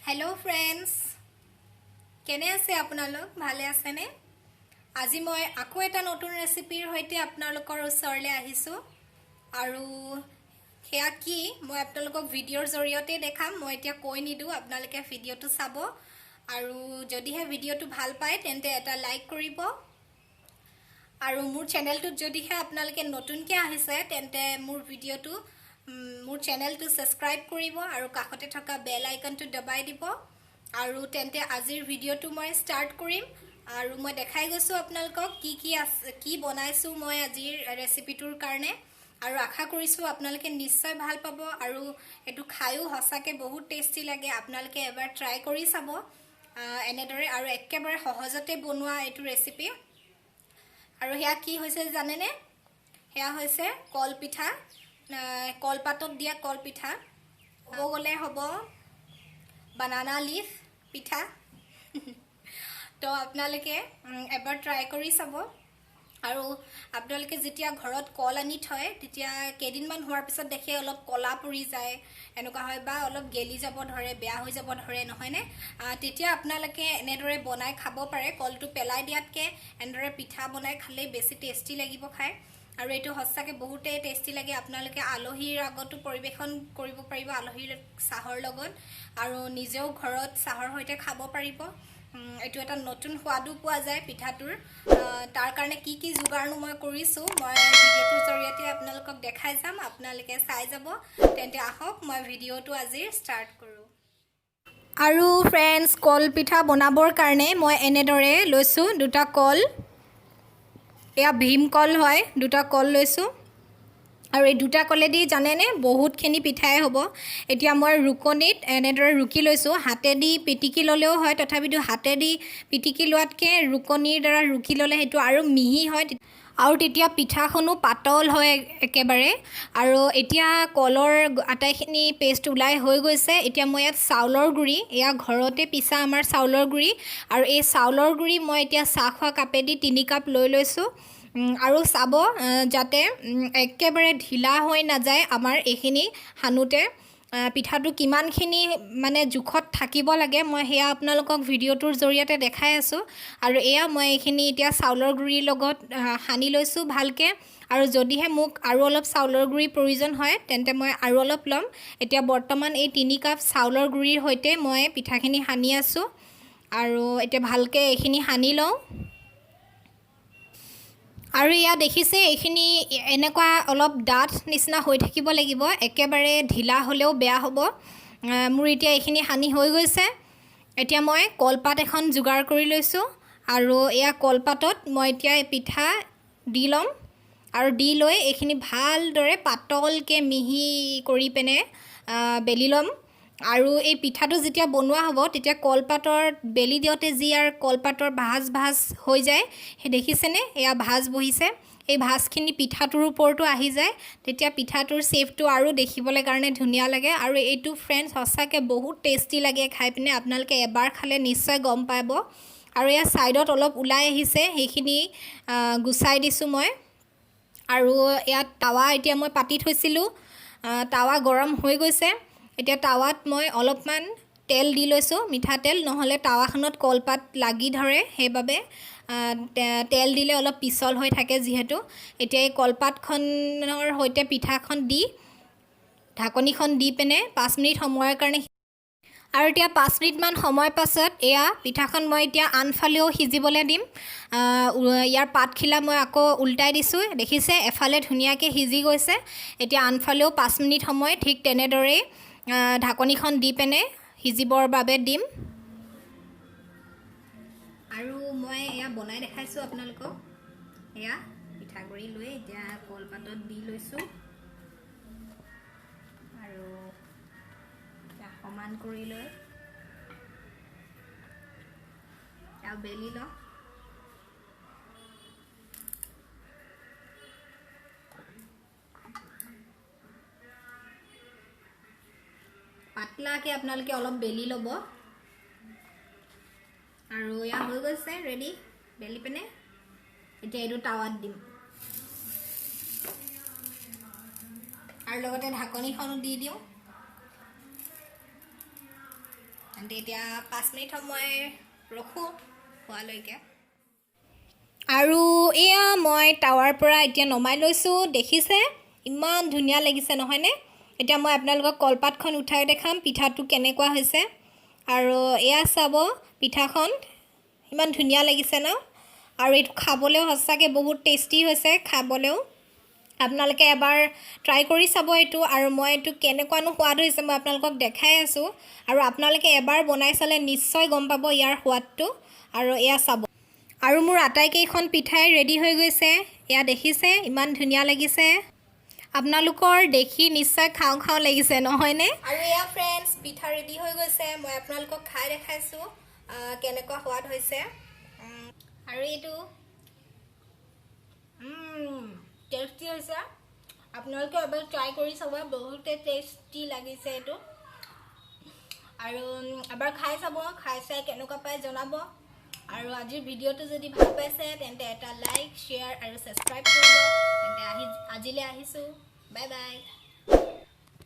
Hello' friends, কেনে আছে আপোনালোক? ভালে আছেনে? আজি মই আকৌ এটা নতুন ৰেচিপিৰ সৈতে আপোনালোকৰ ওচৰলৈ আহিছোঁ আৰু সেয়া কি মই আপোনালোকক ভিডিঅ'ৰ জৰিয়তে দেখাম। মই এতিয়া কৈ নিদিওঁ, আপোনালোকে ভিডিঅ'টো চাব আৰু যদিহে ভিডিঅ'টো ভাল পায় তেন্তে এটা লাইক কৰিব আৰু মোৰ চেনেলটোত যদিহে আপোনালোকে নতুনকৈ আহিছে তেন্তে মোৰ ভিডিঅ'টো মোৰ চেনেলটো ছাবস্ক্ৰাইব কৰিব আৰু কাষতে থকা বেল আইকনটো দবাই দিব। আৰু তেন্তে আজিৰ ভিডিঅ'টো মই ষ্টাৰ্ট কৰিম আৰু মই দেখাই গৈছোঁ আপোনালোকক কি কি আছে, কি বনাইছোঁ মই আজিৰ ৰেচিপিটোৰ কাৰণে। আৰু আশা কৰিছোঁ আপোনালোকে নিশ্চয় ভাল পাব আৰু এইটো খায়ো সঁচাকৈ বহুত টেষ্টি লাগে। আপোনালোকে এবাৰ ট্ৰাই কৰি চাব এনেদৰে আৰু একেবাৰে সহজতে বনোৱা এইটো ৰেচিপি। আৰু সেয়া কি হৈছে জানেনে? সেয়া হৈছে কলপিঠা, কলপাতত দিয়া কলপিঠা। ক'ব গ'লে হ'ব বানানা লিফ পিঠা। তো আপোনালোকে এবাৰ ট্ৰাই কৰি চাব। আৰু আপোনালোকে যেতিয়া ঘৰত কল আনি থয় তেতিয়া কেইদিনমান হোৱাৰ পিছত দেখে অলপ কলা পৰি যায়, এনেকুৱা হয় বা অলপ গেলি যাব ধৰে, বেয়া হৈ যাব ধৰে, নহয়নে? তেতিয়া আপোনালোকে এনেদৰে বনাই খাব পাৰে। কলটো পেলাই দিয়াতকৈ এনেদৰে পিঠা বনাই খালেই বেছি টেষ্টি লাগিব খাই। আৰু এইটো সঁচাকৈ বহুতেই টেষ্টি লাগে। আপোনালোকে আলহীৰ আগতো পৰিৱেশন কৰিব পাৰিব, আলহীৰ চাহৰ লগত, আৰু নিজেও ঘৰত চাহৰ সৈতে খাব পাৰিব। এইটো এটা নতুন সোৱাদো পোৱা যায় পিঠাটোৰ। তাৰ কাৰণে কি কি যোগাৰনো মই কৰিছোঁ মই ভিডিঅ'টোৰ জৰিয়তে আপোনালোকক দেখাই যাম, আপোনালোকে চাই যাব। তেন্তে আহক মই ভিডিঅ'টো আজি ষ্টাৰ্ট কৰোঁ। আৰু ফ্ৰেণ্ডছ, কলপিঠা বনাবৰ কাৰণে মই এনেদৰে লৈছোঁ দুটা কল। এয়া ভীমকল হয়, দুটা কল লৈছোঁ। আৰু এই দুটা কলেদি জানেনে বহুতখিনি পিঠাই হ'ব। এতিয়া মই ৰুকনিত এনেদৰে ৰুকি লৈছোঁ। হাতেদি পিটিকি ল'লেও হয়, তথাপিতো হাতেদি পিটিকি লোৱাতকৈ ৰুকনিৰ দ্বাৰা ৰুকি ল'লে সেইটো আৰু মিহি হয় আৰু তেতিয়া পিঠাখনো পাতল হয় একেবাৰে। আৰু এতিয়া কলৰ আটাইখিনি পেষ্ট ওলাই হৈ গৈছে। এতিয়া মই ইয়াত চাউলৰ গুড়ি, এয়া ঘৰতে পিছা আমাৰ চাউলৰ গুড়ি, আৰু এই চাউলৰ গুড়ি মই এতিয়া চাহ খোৱা কাপেদি 3 কাপ লৈ লৈছোঁ। আৰু চাব যাতে একেবাৰে ঢিলা হৈ নাযায় আমাৰ এইখিনি সানোতে। পিঠাটো কিমানখিনি মানে জোখত থাকিব লাগে মই সেয়া আপোনালোকক ভিডিঅ'টোৰ জৰিয়তে দেখাই আছোঁ। আৰু এয়া মই এইখিনি এতিয়া চাউলৰ গুড়িৰ লগত সানি লৈছোঁ ভালকৈ। আৰু যদিহে মোক আৰু অলপ চাউলৰ গুড়িৰ প্ৰয়োজন হয় তেন্তে মই আৰু অলপ ল'ম। এতিয়া বৰ্তমান এই 3 কাপ চাউলৰ গুড়িৰ সৈতে মই পিঠাখিনি সানি আছোঁ। আৰু এতিয়া ভালকৈ এইখিনি সানি লওঁ। আৰু এয়া দেখিছে এইখিনি এনেকুৱা অলপ ডাঠ নিচিনা হৈ থাকিব লাগিব, একেবাৰে ঢিলা হ'লেও বেয়া হ'ব। মোৰ এতিয়া এইখিনি সানি হৈ গৈছে। এতিয়া মই কলপাত এখন যোগাৰ কৰি লৈছোঁ আৰু এয়া কলপাতত মই এতিয়া এই পিঠা দি ল'ম। আৰু দি লৈ এইখিনি ভালদৰে পাতলকৈ মিহি কৰি পিনে বেলি ল'ম। আৰু এই পিঠাটো যেতিয়া বনোৱা হ'ব তেতিয়া কলপাতৰ বেলি দিওঁতে যি আৰু কলপাতৰ ভাঁজ ভাঁজ হৈ যায়, সেই দেখিছেনে এয়া ভাঁজ বহিছে, এই ভাঁজখিনি পিঠাটোৰ ওপৰতো আহি যায়। তেতিয়া পিঠাটোৰ শ্বেপটো আৰু দেখিবলৈ কাৰণে ধুনীয়া লাগে। আৰু এইটো ফ্ৰেণ্ডছ সঁচাকৈ বহুত টেষ্টি লাগে খাই পিনে, আপোনালোকে এবাৰ খালে নিশ্চয় গম পাব। আৰু এয়া ছাইডত অলপ ওলাই আহিছে, সেইখিনি গুচাই দিছোঁ মই। আৰু ইয়াত টাৱা এতিয়া মই পাতি থৈছিলোঁ, টাৱা গৰম হৈ গৈছে। এতিয়া টাৱাত মই অলপমান তেল দি লৈছোঁ, মিঠাতেল, নহ'লে টাৱাখনত কলপাত লাগি ধৰে, সেইবাবে তেল দিলে অলপ পিছল হৈ থাকে যিহেতু। এতিয়া এই কলপাতখনৰ সৈতে পিঠাখন দি ঢাকনিখন দি পিনে 5 মিনিট সময়ৰ কাৰণে। আৰু এতিয়া 5 মিনিটমান সময় পাছত এয়া পিঠাখন মই এতিয়া আনফালেও সিজিবলৈ দিম। ইয়াৰ পাতখিলা মই আকৌ উল্টাই দিছোঁ, দেখিছে এফালে ধুনীয়াকৈ সিজি গৈছে। এতিয়া আনফালেও 5 মিনিট সময় ঠিক তেনেদৰেই ঢাকনিখন দি পিনে সিজিবৰ বাবে দিম। আৰু মই এয়া বনাই দেখাইছোঁ আপোনালোকক। এয়া পিঠাগুড়ি লৈ এতিয়া কলপাতত দি লৈছোঁ আৰু সমান কৰি লৈ এয়া বেলি লওঁ। পাতলাকৈ আপোনালোকে অলপ বেলি ল'ব। আৰু এয়া হৈ গৈছে ৰেডি বেলি পিনে। এতিয়া এইটো টাৱাত দিম আৰু লগতে ঢাকনিখনো দি দিওঁ। তেন্তে এতিয়া 5 মিনিট সময় ৰখোঁ হোৱালৈকে। আৰু এয়া মই টাৱাৰ পৰা এতিয়া নমাই লৈছোঁ। দেখিছে ইমান ধুনীয়া লাগিছে নহয়নে? এতিয়া মই আপোনালোকক কলপাতখন উঠাই দেখাম পিঠাটো কেনেকুৱা হৈছে। আৰু এয়া চাব পিঠাখন ইমান ধুনীয়া লাগিছে ন? আৰু এইটো খাবলৈও সঁচাকৈ বহুত টেষ্টি হৈছে খাবলৈও। আপোনালোকে এবাৰ ট্ৰাই কৰি চাব এইটো। আৰু মই এইটো কেনেকুৱানো সোৱাদ হৈছে মই আপোনালোকক দেখাই আছোঁ। আৰু আপোনালোকে এবাৰ বনাই চালে নিশ্চয় গম পাব ইয়াৰ সোৱাদটো। আৰু এয়া চাব, আৰু মোৰ আটাইকেইখন পিঠাই ৰেডি হৈ গৈছে। এয়া দেখিছে ইমান ধুনীয়া লাগিছে। আপোনালোকৰ দেখি নিশ্চয় খাওঁ খাওঁ লাগিছে নহয়নে? আৰু এয়া ফ্ৰেণ্ডছ, পিঠা ৰেডি হৈ গৈছে। মই আপোনালোকক খাই দেখাইছোঁ কেনেকুৱা সোৱাদ হৈছে। আৰু এইটো টেষ্টি হৈছে। আপোনালোকে এবাৰ ট্ৰাই কৰি চাব, বহুতে টেষ্টি লাগিছে এইটো। আৰু এবাৰ খাই চাব, খাই চাই কেনেকুৱা পায় জনাব। আৰু আজিৰ ভিডিঅ'টো যদি ভাল পাইছে তেন্তে এটা লাইক, শ্বেয়াৰ আৰু ছাবস্ক্ৰাইব কৰিব। তেন্তে আজিলৈ আহিছোঁ, বাই বাই।